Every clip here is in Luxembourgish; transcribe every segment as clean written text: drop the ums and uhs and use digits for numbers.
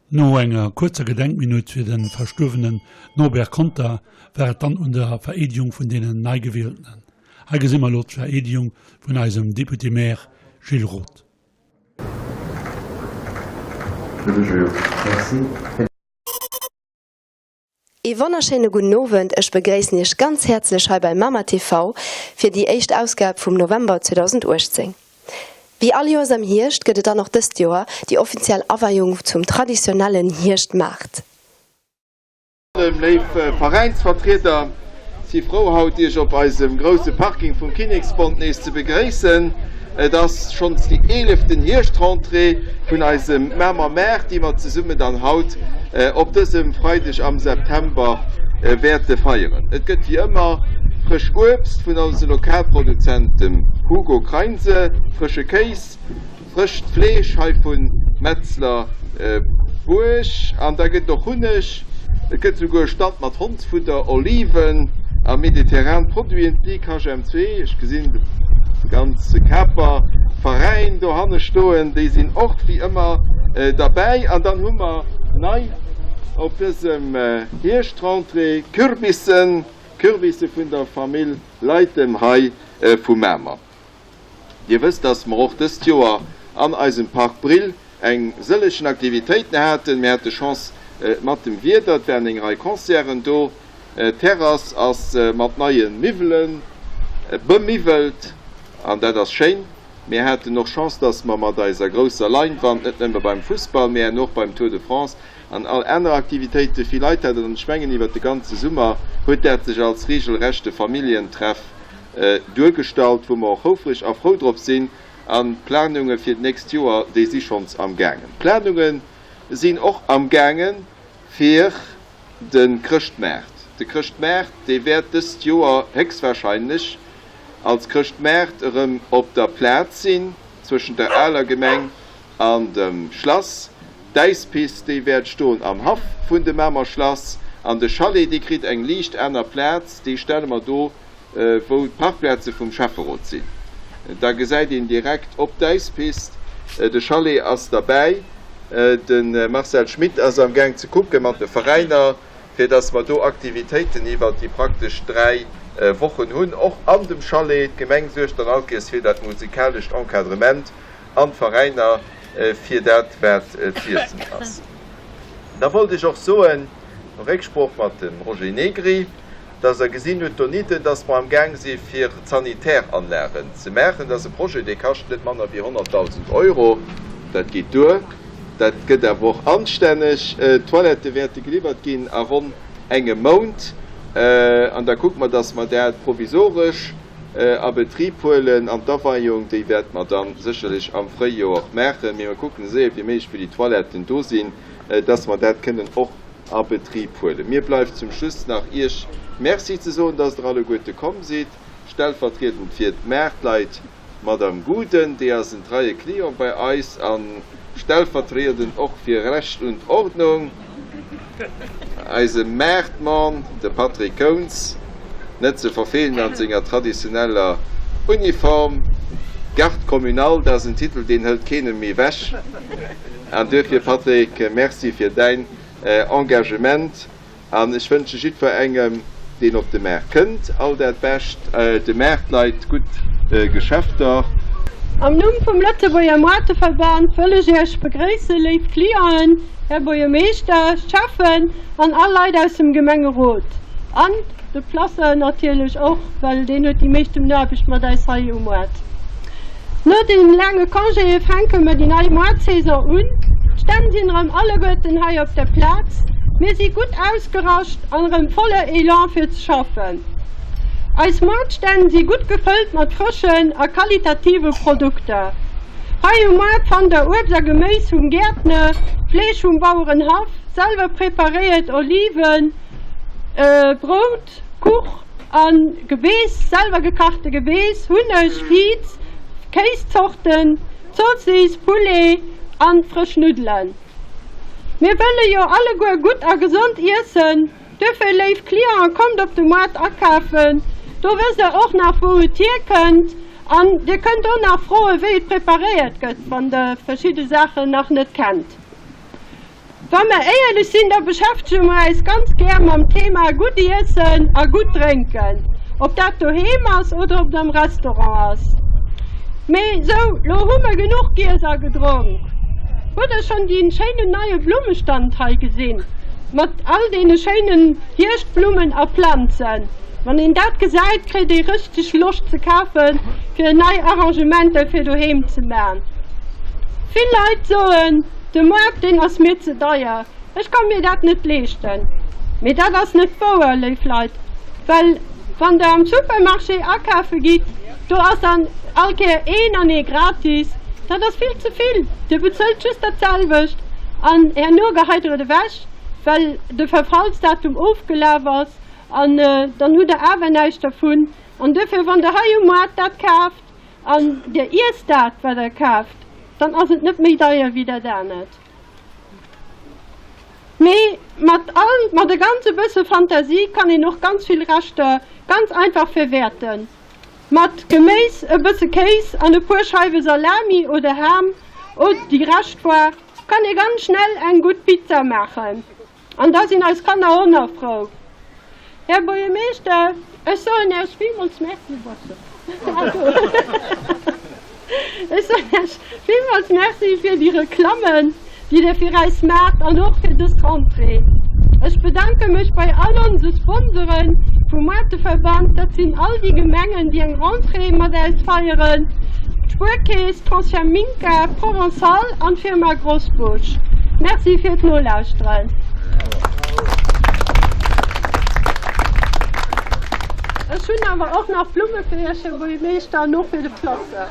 No enger kuerzer Gedenkminutt fir de verstuerwenen Norbert Conter war et dann un der Vereedegung vun deenen Neigewieltenen. Hei gesi mer elo d'Vereedegung vun eisem Député-maire Gilles Roth. Ee wonnerschéine gudden Owend, ech begréissen Iech ganz häerzlech hei bei Mamer TV fir déi éischt Ausgab vum November 2018. Wéi all Joers am Hierscht gëtt et dann och dëst Joer déi offiziell Aweiung zum traditionellen Hierschtmaart. Léif Veräinsvertrieder, si frou haut Iech op eisem grousse Parking vum Kinneksbond nees ze begréissen. Et ass schonns déi eeleften Hierschtentrée vun eisem Mamer Maart, déi mer zesummen dann haut op dësem Freideg am September wäerte feieren. Et gëtt wéi ëmmer frësch Uebst vun eise Lokalproduzent, dem Hugo Kreinse, frësche Kéis, Frëscht Fleesch hei vun Metzler Buerg an da gëtt och Hunneg. Et gëtt souguer e Stand mat Hondsfudder, Oliven a mediterran Produiten. D'Ligue HM2, ech gesinn de ganze Caper Veräin dohanne stoen, déi sinn och wéi ëmmer derbäi. An dann hu mer nei op dësem Hierschtentrée Kürbissen, Kürbisse vun der Famill Leytem hei vu Mamer. Dir wësst, dass mer och dëst Joer an eisem Park Brill eng sëllegen Aktivitéiten haten. Mir hate Chance mat dem Wieder, et waren eng Rei Concerten do. D'Terrass ass mat neie Miwwele bemiwwelt an dat ass schéin. Mir haten och Chance, dass mer mat eiser grousser Leinwand net nëmme beim Fussball, mä och beim Tour de France an all aner Aktivitéite vill Leit haten. An ech mengen, iwwert de ganze Summer huet dat sech als regelrechte Familljentreff duergestallt, wou mer och houfreg a frou drop sinn. An d'Planunge fir d'nächst Joer, déi si schonns am gaangen. D'Planunge sinn och am gaange fir de Chrëschtmaart. De Chrëschtmaart, dee wäert dëst Joer héchstwahrscheinlech als Chrëschtmaart erëm op der Plaz sinn, zwëschent der aler Gemeng an dem Schlass. D'Äispist, déi wäert stoen am Haff vun dem Mamer Schlass. An de Chalet, dee kritt eng liicht aner Plaz, dee stelle mer do, wou d'Parkplaze vum Schäfferot sinn. Da gesäit een direkt op d'Äispist. De Chalet ass derbäi. De Marcel Schmit ass am Gaang ze kucke mat de Veräiner, fir dass mer do Aktivitéiten iwwert déi praktesch 3 Wochen hunn, och an dem Chalet. D'Gemeng suergt dann all Kéiers fir dat musikalescht Encadrement an d'Veräiner fir dat, wat z'iessen ass. Da wollt ech och soen, no Récksprooch mat dem Roger Negri, dass Der gesinn hutt donidden, dass mer am Gaang si fir d'Sanitäranlagen ze maachen. Dat ass e Projet, dee kascht net manner wéi 100.000 Euro. Dat geet duer. Dat gëtt awer och anstänneg. D'Toilettë wäerte geliwwert ginn a ronn engem Mount. An da kucke mer, dass mer dat provisoresch a Betrib huelen. An d'Aweiung, déi wäerte mer da sécherlech am Fréijoer maachen. Mee mer kucken esou séier wéi méiglech, wéi déi Toiletten do sinn, dass mer dat kënnen och a Betrib huelen. Mir bleift zum Schluss nach Iech Merci ze soen, dass Der alleguerte komm sidd. Stellvertriedend fir d'Maartleit d'Madame Guden, déi ass en treie Client bei eis, a stellvertriedend och fir Recht und Ordnung eise Maartmann, de Patrick Kounz, net ze verfeelen an senger traditioneller Uniform. Garde communal, dat ass en Titel, deen hëlt keen em méi ewech. An duerfir, Patrick, Merci fir däin Engagement an ech wënsche jiddwerengem, deen op de Maart kënnt, all dat Bescht, de Maartleit gutt Geschäfter. Am Numm vum Lëtzebuerger Moarteverband wëll ech Iech begréissen, léif Clienten, Här Buergermeeschter, Schäffen an all Leit aus dem Gemengerot an de Placeur natierlech och, well deen huet déi meeschten Aarbecht mat eis hei um Moart. No den laange Congéë fänke mer déi nei Moartsaison un. D'Stänn sinn erëm alleguerten hei op der Plaz. Mir si gutt ausgerascht an erëm voller Elan fir ze schaffen. Eis Moartstänn si gutt gefëllt mat frëschen a qualitative Produkter. Hei um Moart fannt der Uebst a Geméis vum Gäertner, Fleesch vum Bauerenhaff, selwer preparéiert Oliven, Brout, Kuch an Gebeess, selwer gekachte Gebeess, Hunneg, Viz, Kéiszorten, Zoossiss, Poulet an frësch Nuddelen. Mir wëlle jo alleguer gutt a gesond iessen, duerfir léif Clienten, kommt op de Moart akafen, do wësst der och nach wou et hierkënnt an dir kënnt och nach froen wéi et preparéiert gëtt, wann der verschidde Saachen nach net kennt. Wa mer éierlech sinn, da beschäftege mer äis ganz gär mam Thema gutt iessen a gutt drénken, ob dat doheem ass oder ob et am Restaurant ass. Mee sou, lo hu mer genuch giess a gedronk. Hutt der schonn dee schéinen neie Blummestand hei gesinn, mat all deene schéinen Hierschtblummen a Planzen? Wann een dat gesäit, kritt ee rëchteg Loscht ze kafen, fir nei Arrangementer fir doheem ze man. Vill Leit soen, De Moart deen ass mir ze deier, ech ka mir dat net leeschten. Mee dat ass net wouer, léif Leit, well wann der am Supermarché akafe gitt, do ass dann all Kéier een an ee gratis. Dat ass vill ze vill, Dir bezuelt just dat selwecht an herno geheit der et ewech, well de Verfallsdatum ofgelaf ass an dann hutt der awer näischt dervun. An duerfir, wann der hei um Moart dat kaaft, An dir iesst dat, wat der kaaft, dann ass et net méi deier wéi dat anert. Mee mat all, mat e ganze bësse Fantasie kann een och ganz vill Reschter ganz einfach verwäerten. Mat Geméis, e bësse Kéis an e puer Scheiwe Salami oder Ham, oder déi Rescht war, kann ee ganz schnell eng gutt Pizza maachen. An da sinn eis Kanner och nach frou. Här Buergermeeschter, ech soen Iech villmools Merci. Ech soen Iech villmools Merci fir déi Reklammen, déi Der fir eis maacht an och fir dës Rentrée. Ech bedanke mech bei all onse Sponsore vum Moarteverband. Dat sinn all déi Gemengen, déi eng Rentrée mat äis feieren, d'Spuerkeess, D'Transfer Minka, Provençal an d'Firma Grosbusch. Merci fir d'Nolauschteren. Ech hunn awer och nach Blumme fir Iech, Här Buergermeeschter, an och fir de Placer.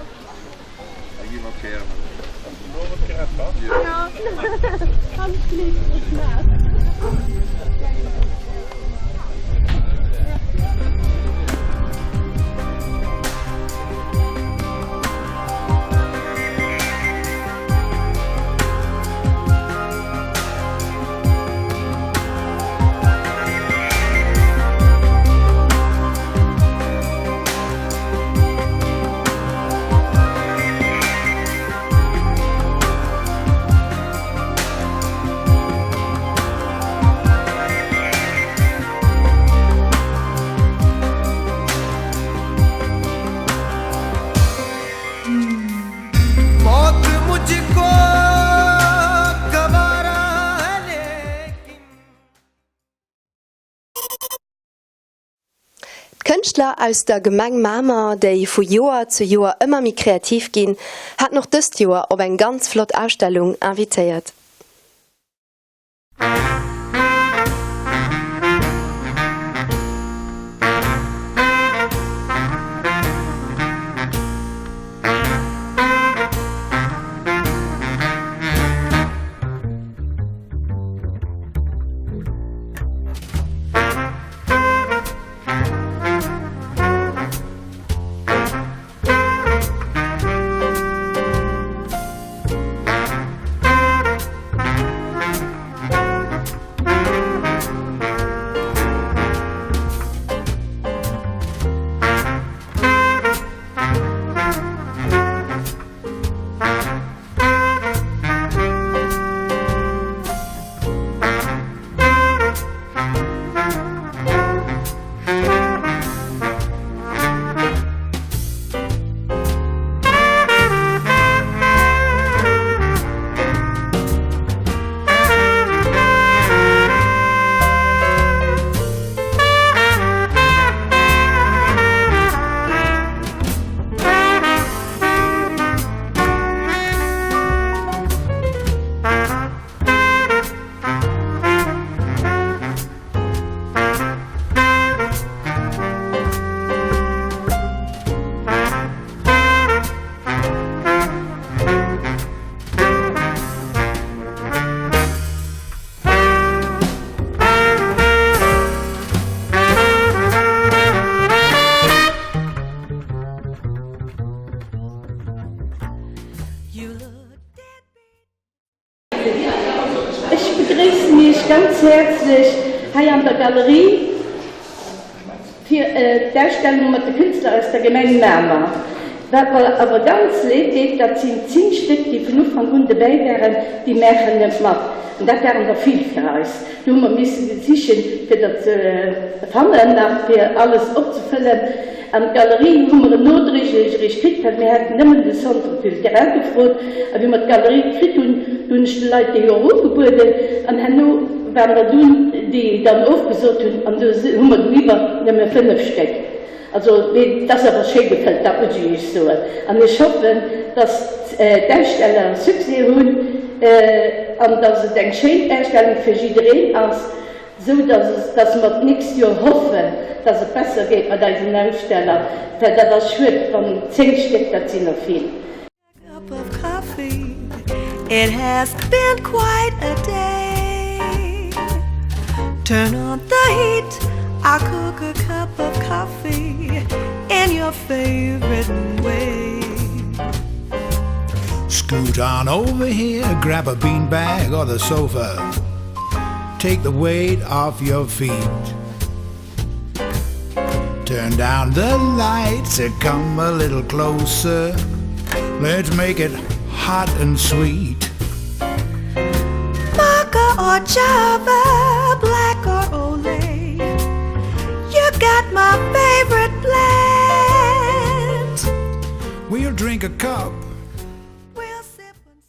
D'Kënschtler aus der Gemeng Mamer, déi vu Joer zu Joer ëmmer méi kreativ ginn, haten och dëst Joer op eng ganz flott Ausstellung invitéiert. Ech begréissen Iech ganz häerzlech hei an der Galerie fir d'Ausstellung mat de Künstler aus der Gemeng Mamer. Wat mer awer ganz leed deet, dat sinn 10 Stéck, déi vun Ufank un dobäi waren, déi maachen net mat. An dat waren der vill fir eis. Do hu mer misse sichen, fir der ze fannen nach, fir alles opzefëllen. An d'Galerie hu mer nodréiglech eréischt kritt, well mir haten nëmmen de Centre culturel gefrot. A wéi mer d'Galerie kritt hunn, do hunn ech de Leit déi och ugebueden. An herno waren der dunn, déi dann ofgesot hunn. An do hu mer doiwwer nëmme 5 Stéck. Also, mee et ass awer schéi gefëllt, dat muss ech Iech soen. An ech hoffen, dass d'Aussteller Succès hunn an dass et eng schéin Ausstellung fir jiddereen ass, esou dass dass mer d'nächst Joer hoffen, dass et besser geet mat eisen Aussteller, well dat ass schued, wann 10 Stéck, dat sinn der vill. Cup of coffee It has been quite a day Turn on the heat I'll cook a cup of coffee In your favorite way Scoot on over here Grab a beanbag or the sofa Take the weight off your feet Turn down the lights and come a little closer. Let's make it hot and sweet. Mocha or Java, black or Olay. You got my favorite blend. We'll drink a cup. We'll sip and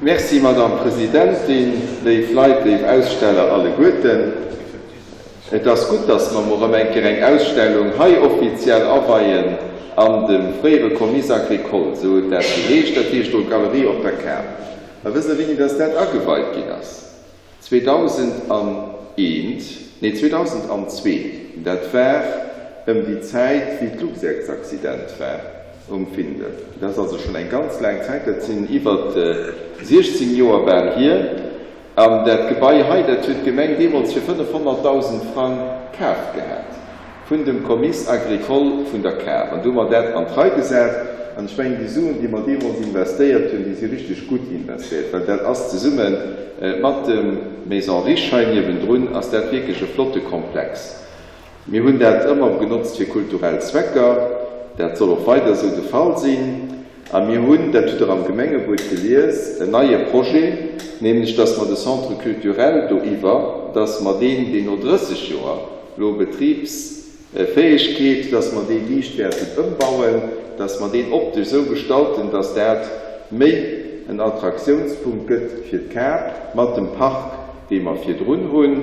Merci, Madame Presidentin, léif Leit, léif Aussteller alleguerten. Et ass gutt, dass mer mol erëm eng Kéier eng Ausstellung hei offiziell aweien an dem fréiere Comice agricole, esou huet dat geheescht. Dat heescht elo Galerie op der Kap. A wësst Der, wéini dass dat ageweit ginn ass? 2001, nee 2002, dat war ëm déi Zäit, wéi d'Luxair-Accident war um Findel. Dat ass also schonn eng ganz laang Zäit, dat sinn iwwer 16 Joer bal hier. An dat Gebai hei, dat huet d'Gemeng deemools fir 500.000 Frang kaf gehat. Vun dem Comice agricole vun der Kap. An du hu mer dat an d'Rei gesat. An ech mengen, déi Suen, déi mer deemools investéiert hunn, déi si richteg gutt investéiert, well dat ass zesumme mat dem Maison Riche hei niewendrun ass dat wierklech e flotte Komplex. Mir hunn dat ëmmer genotzt fir kulturell Zwecker. Dat soll och weider esou de Fall sinn. A mir hunn, dat hutt Der am Gemengebuet gelies, en neie Projet, nämlech dass mer de Centre culturel do iwwer, dass mer deen, deen no 30 Joer elo Betribsfäegkeet, dass mer dee liicht wäerten ëmbauen, dass mer deen optesch esou gestalten, dass dat méi en Attraktiounspunkt gëtt fir d'Kap mat dem Park, dee mer virdrun hunn,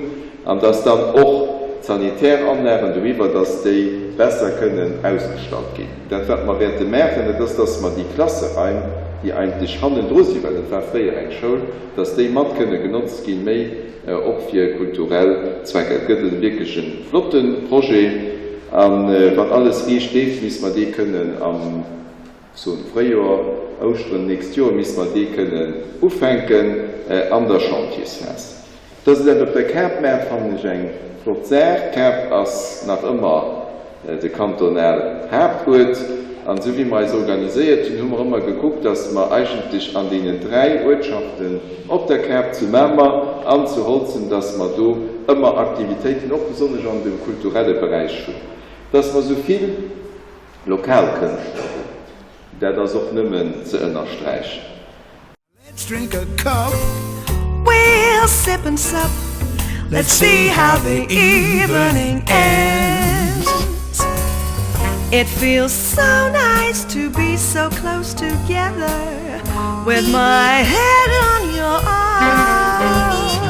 an dass dann och d'sanitär Anlagen doriwwer, dass déi besser kënnen ausgestallt ginn. Dat, wat mer wäerte maachen, dat ass, dass mer déi Klasseraim, déi eigentlech hannendru sinn, well dat war fréier eng Schoul, dass déi mat kënne genotzt ginn, méi och fir kulturell Zwecker. Et gëtt e wierklech e flotte Projet, a wann alles riicht leeft, misste mer dee kënnen am, soen, Fréijoer, Ouschteren d'nächst Joer, misste mer dee kënnen ufänken an der Chantiersphas. Dass et dat op der Kap maacht, fannen ech eng flott Saach. D'Kap ass nach ëmmer de kantonal Haaptuert an esou wéi mer eis organiséiert hunn, hu mer ëmmer gekuckt, dass mer eigentlech an deenen 3 Uertschaften op der Kap, zu Mamer an zu Holzem, dass mer do ëmmer Aktivitéiten, och besonnesch an dem kulturelle Beräich hunn. Dass mer esou vill lokal Kënschtler hunn, dat ass och nëmmen ze ënnersträichen. Let's drink a cup. We'll sip and sup. Let's see how the evening ends. It feels so nice to be so close together with my head on your arm.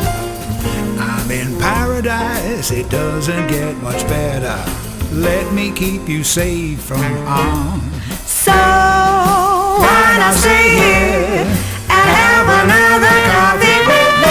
I'm in paradise, it doesn't get much better. Let me keep you safe from harm. So why not stay here and have another coffee with me?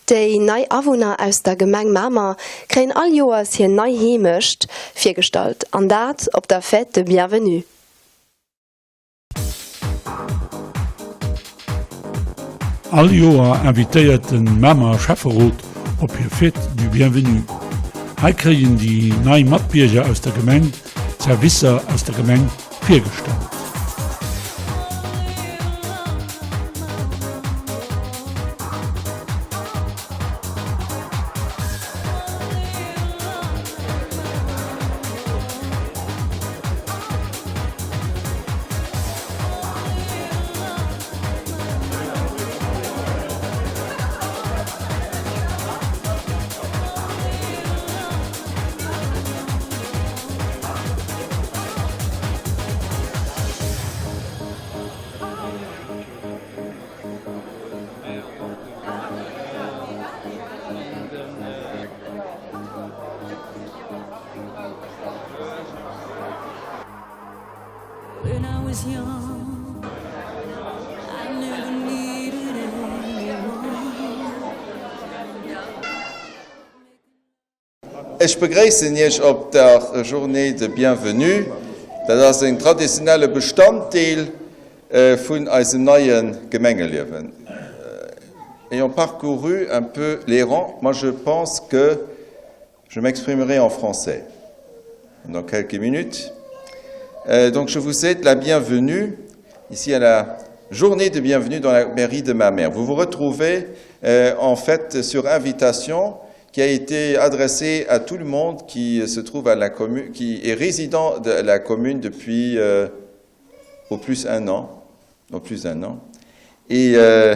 Déi nei Awunner aus der Gemeng Mamer kréien all Joers hir nei Heemecht virgestallt, an dat op der Fête de Bienvenue. All Joer invitéiert de Mamer Schäfferot op hir Fête du Bienvenue. Hei kréien déi nei Matbierger aus der Gemeng d'Servicer aus der Gemeng virgestallt. was young, I never needed anyone. Ech begréissen Iech op der Journée de Bienvenue. Dat ass en traditionelle Bestanddeel vun eisem neie Gemengeliewen. Ayant parcouru un peu les rangs, moi je pense que je m'exprimerai en français dans quelques minutes. Euh, donc je vous souhaite la bienvenue ici à la journée de bienvenue dans la mairie de ma mère. Vous vous retrouvez euh, en fait sur invitation qui a été adressée à tout le monde qui se trouve à la commune, qui est résident de la commune depuis euh, au plus un an, au plus un an. Et euh,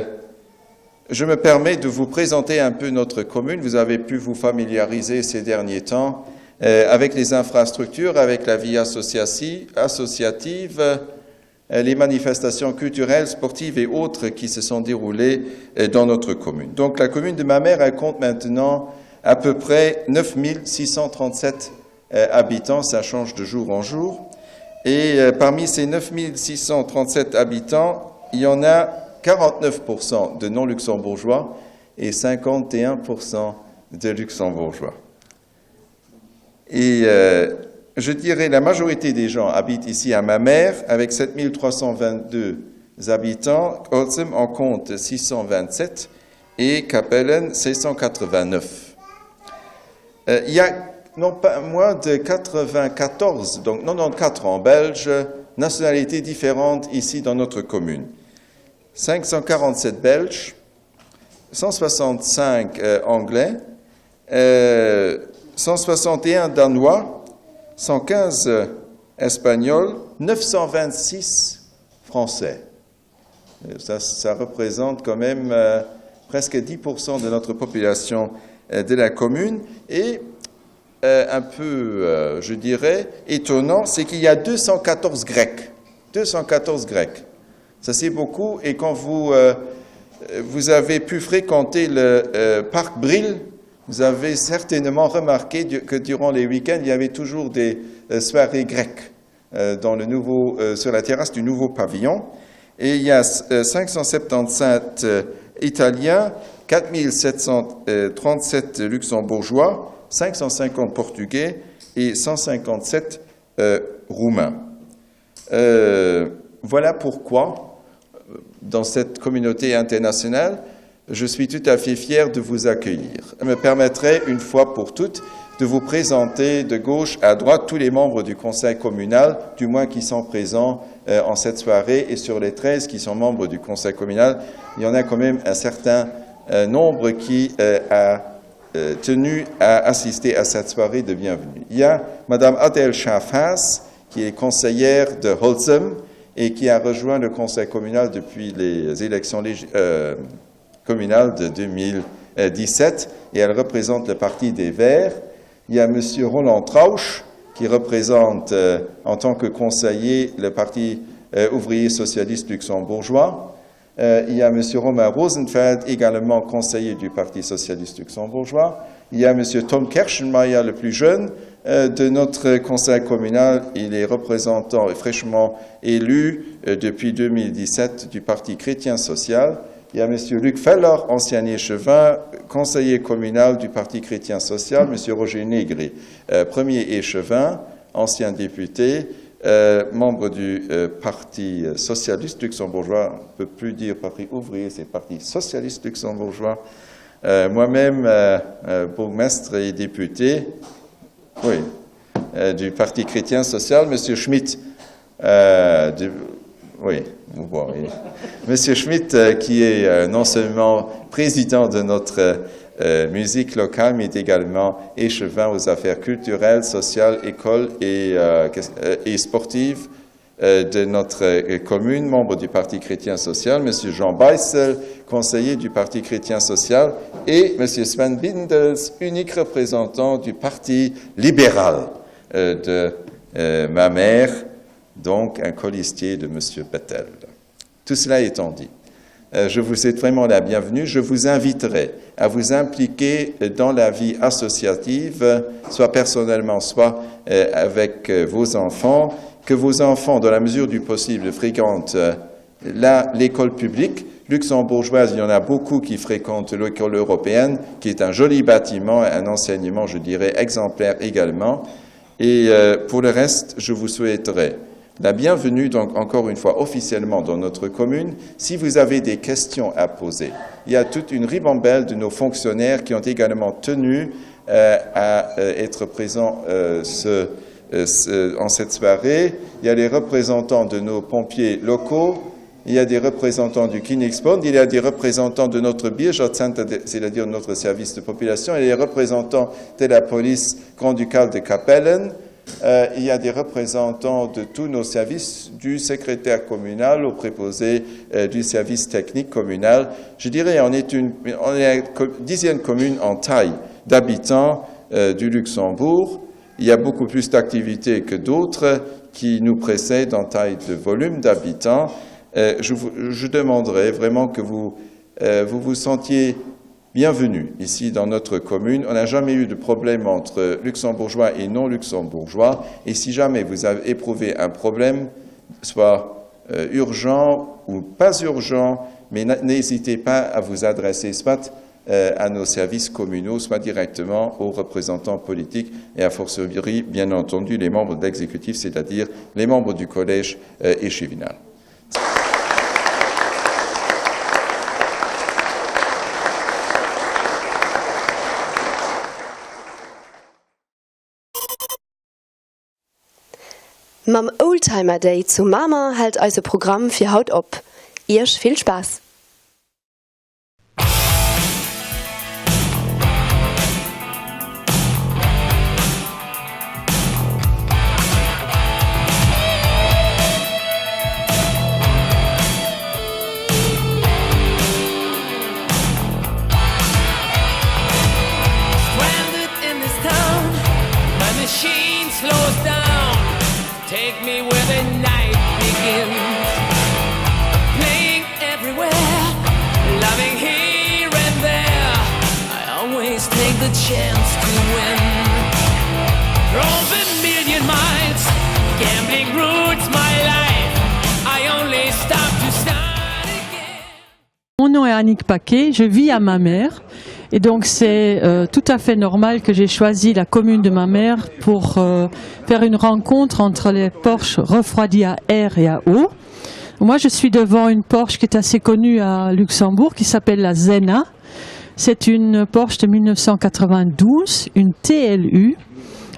je me permets de vous présenter un peu notre commune. Vous avez pu vous familiariser ces derniers temps euh, avec les infrastructures, avec la vie associative, euh, les manifestations culturelles, sportives et autres qui se sont déroulées euh, dans notre commune. Donc la commune de ma mère, elle compte maintenant à peu près 9637 euh, habitants, ça change de jour en jour. Et euh, parmi ces 9637 habitants, il y en a 49% de non-luxembourgeois et 51% de luxembourgeois. Et euh, je dirais la majorité des gens habitent ici à ma mère avec 7322 habitants, Olsem en compte 627 et Capellen 689. Euh, il y a non pas moins de 94, donc 94 en belge, nationalités différentes ici dans notre commune. 547 Belges, 165 euh, Anglais, euh, 161 Danois, 115 euh, Espagnols, 926 Français. Euh, ça, ça représente quand même euh, presque 10% de notre population euh, de la commune. Et euh, un peu, euh, je dirais, étonnant, c'est qu'il y a 214 Grecs. 214 Grecs. Ça, c'est beaucoup. Et quand vous, euh, vous avez pu fréquenter le euh, parc Brill, vous avez certainement remarqué que durant les week-ends, il y avait toujours des euh, soirées grecques euh, dans le nouveau, euh, sur la terrasse du nouveau pavillon. Et il y a 577 euh, Italiens, 4737 Luxembourgeois, 550 Portugais et 157 euh, Roumains. Euh, voilà pourquoi, dans cette communauté internationale, je suis tout à fait fier de vous accueillir. Je me permettrai une fois pour toutes de vous présenter de gauche à droite tous les membres du conseil communal, du moins qui sont présents euh, en cette soirée et sur les 13 qui sont membres du conseil communal, il y en a quand même un certain euh, nombre qui euh, a euh, tenu à assister à cette soirée de bienvenue. Il y a Madame Adèle Schaffhaas, qui est conseillère de Holzem et qui a rejoint le conseil communal depuis les élections euh, communales de 2017 et elle représente le parti des Verts. Il y a Monsieur Roland Trausch qui représente euh, en tant que conseiller le parti euh, ouvrier socialiste luxembourgeois. Euh, il y a Monsieur Romain Rosenfeld, également conseiller du Parti socialiste luxembourgeois. Il y a Monsieur Tom Kirschenmayer, le plus jeune euh, de notre conseil communal. Il est représentant et fraîchement élu euh, depuis 2017 du Parti chrétien social. Il y a Monsieur Luc Feller, ancien échevin, conseiller communal du Parti chrétien social, Monsieur Roger Negri, euh, premier échevin, ancien député, euh, membre du euh, Parti socialiste luxembourgeois, on ne peut plus dire Parti ouvrier, c'est Parti socialiste luxembourgeois, euh, moi-même euh, euh, bourgmestre et député oui, euh, du Parti chrétien social, Monsieur Schmitt, euh, du, oui, bon, oui. Monsieur Schmitt, euh, qui est euh, non seulement président de notre euh, musique locale, mais également échevin aux affaires culturelles, sociales, écoles et, euh, euh et sportives euh, de notre euh, commune, membre du Parti chrétien social, Monsieur Jean Beissel, conseiller du Parti chrétien social, et Monsieur Sven Bindels, unique représentant du Parti libéral euh, de euh, ma mère, donc un colistier de Monsieur Bettel. Tout cela étant dit, euh, je vous souhaite vraiment la bienvenue. Je vous inviterai à vous impliquer dans la vie associative, soit personnellement, soit euh, avec euh, vos enfants. Que vos enfants, dans la mesure du possible, fréquentent l'école publique luxembourgeoise. Il y en a beaucoup qui fréquentent l'école européenne, qui est un joli bâtiment, un enseignement, je dirais, exemplaire également. Et euh, pour le reste, je vous souhaiterais la bienvenue donc encore une fois officiellement dans notre commune. Si vous avez des questions à poser, il y a toute une ribambelle de nos fonctionnaires qui ont également tenu euh, à euh, être présents euh, ce, euh, ce, en cette soirée. Il y a les représentants de nos pompiers locaux, il y a des représentants du Kinexbond, il y a des représentants de notre Biergercenter, c'est-à-dire notre service de population, il y a des représentants de la police grand-ducale de Capellen, euh, il y a des représentants de tous nos services, du secrétaire communal au préposé euh, du service technique communal. Je dirais on est une on est la dixième commune en taille d'habitants euh, du Luxembourg. Il y a beaucoup plus d'activités que d'autres qui nous précèdent en taille de volume d'habitants. Euh, je, je demanderais vraiment que vous euh, vous, vous sentiez bienvenue ici dans notre commune. On n'a jamais eu de problème entre luxembourgeois et non luxembourgeois. Et si jamais vous avez éprouvé un problème, soit euh, urgent ou pas urgent, mais n'hésitez pas à vous adresser soit euh, à nos services communaux, soit directement aux représentants politiques et à fortiori, bien entendu, les membres de l'exécutif, c'est-à-dire les membres du collège euh, échevinal. Mam Oldtimer Day zu Mamer hält eise Programm fir haut op. Iech vill Spaass! The chance to win. Drove a million miles, gambling roots my life. I only stop to start again. Mon nom est Annick Paquet, je vis à ma mère et donc c'est euh, tout à fait normal que j'ai choisi la commune de ma mère pour euh, faire une rencontre entre les Porsche refroidies à air et à eau. Moi je suis devant une Porsche qui est assez connue à Luxembourg qui s'appelle la Zena. C'est une Porsche de 1992, une TLU.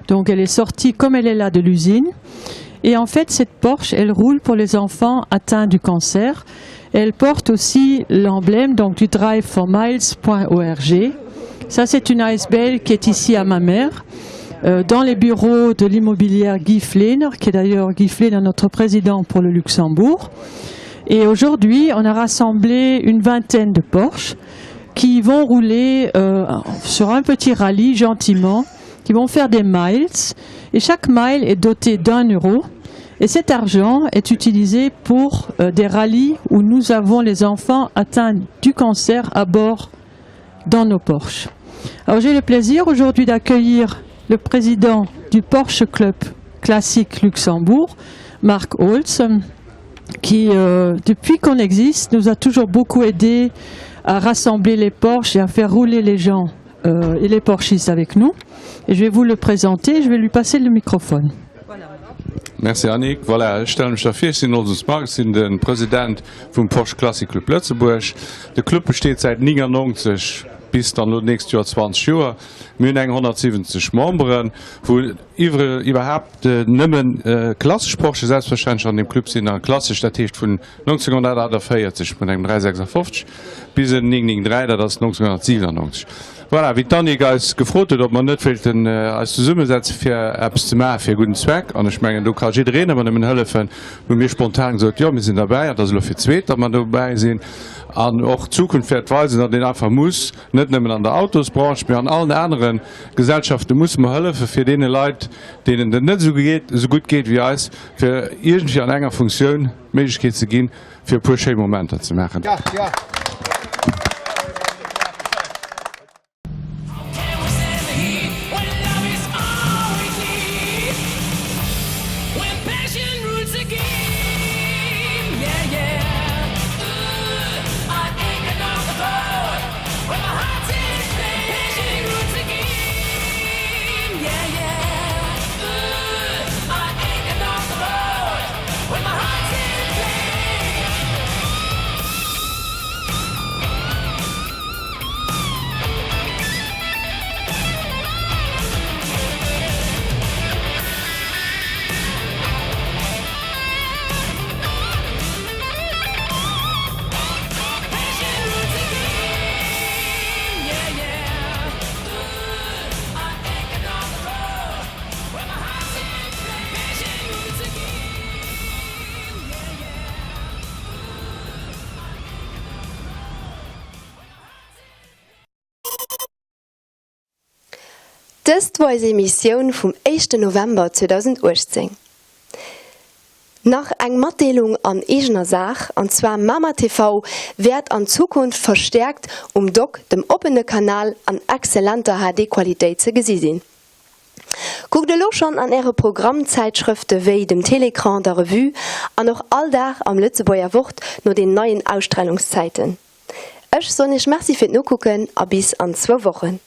Donc elle est sortie comme elle est là de l'usine. Et en fait cette Porsche, elle roule pour les enfants atteints du cancer. Elle porte aussi l'emblème donc du drive for miles.org. Ça c'est une ASBL qui est ici à ma mère, euh, dans les bureaux de l'immobilière Guy Flynn, qui est d'ailleurs Guy Flynn notre président pour le Luxembourg. Et aujourd'hui, on a rassemblé une vingtaine de Porsche qui vont rouler euh, sur un petit rallye gentiment, qui vont faire des miles et chaque mile est doté d'un euro. Et cet argent est utilisé pour euh, des rallyes où nous avons les enfants atteints du cancer à bord dans nos Porsche. Alors j'ai le plaisir aujourd'hui d'accueillir le président du Porsche Club Classique Luxembourg, Marc Holtz, qui euh, depuis qu'on existe nous a toujours beaucoup aidé à rassembler les Porsche et à faire rouler les gens euh, et les Porschistes avec nous. Et je vais vous le présenter, je vais lui passer le microphone. Merci Annick. Voilà, ech stelle mech da vir, ech sinn Olsens Marc, ech sinn de President vum Porsche Classic Club Lëtzebuerg. De Club besteet säit 99 bis dann elo d'nächst Joer 20 Joer. Mir hunn eng 170 Memberen, wou iwwer iwwerhaapt nëmmen klassesch Porsche selbstverständlech an deem Club sinn, a klassesch, dat heescht vun 1948 mat engem 356 bis en 993, dat ass 1997. Voilà, wéi d'Annick eis gefrot huet, ob mer net wéilten eis zesummesetze fir eppes ze maache fir e gudden Zweck, an ech mengen, do ka jiddereen ëmmer nëmmen hëllefen, hu mir spontan gesot, jo, mir sinn derbäi. An et ass elo fir d'zweet, datt mer dobäi sinn. An och d'Zukunft wäert weisen, datt een einfach muss, net nëmmen an der Autosbranche, mee an allen anere Gesellschafte musse mer hëllefen, fir deene Leit, deenen et net esou geet, esou gutt geet wéi eis, fir iergendwéi an enger Funktioun d'Méiglechkeet ze ginn, fir e puer schéi Momenter ze maachen. Dëst wor eis Emissioun vum éischten November 2018. Nach eng Matdeelung an eegener Saach, an zwar Mamer TV wäert an Zukunft verstäerkt um Dock, dem oppene Kanal an exzellenter HD-Qualitéit ze gesi sinn. Kuckt elo schonn an äre Programmzäitschrëfte wéi dem Télécran, der Revue an och all Dag am Lëtzebuerger Wort no den neien Ausstralungszäiten. Ech soen iech Merci fir d'Nokucken a bis an zwou Wochen.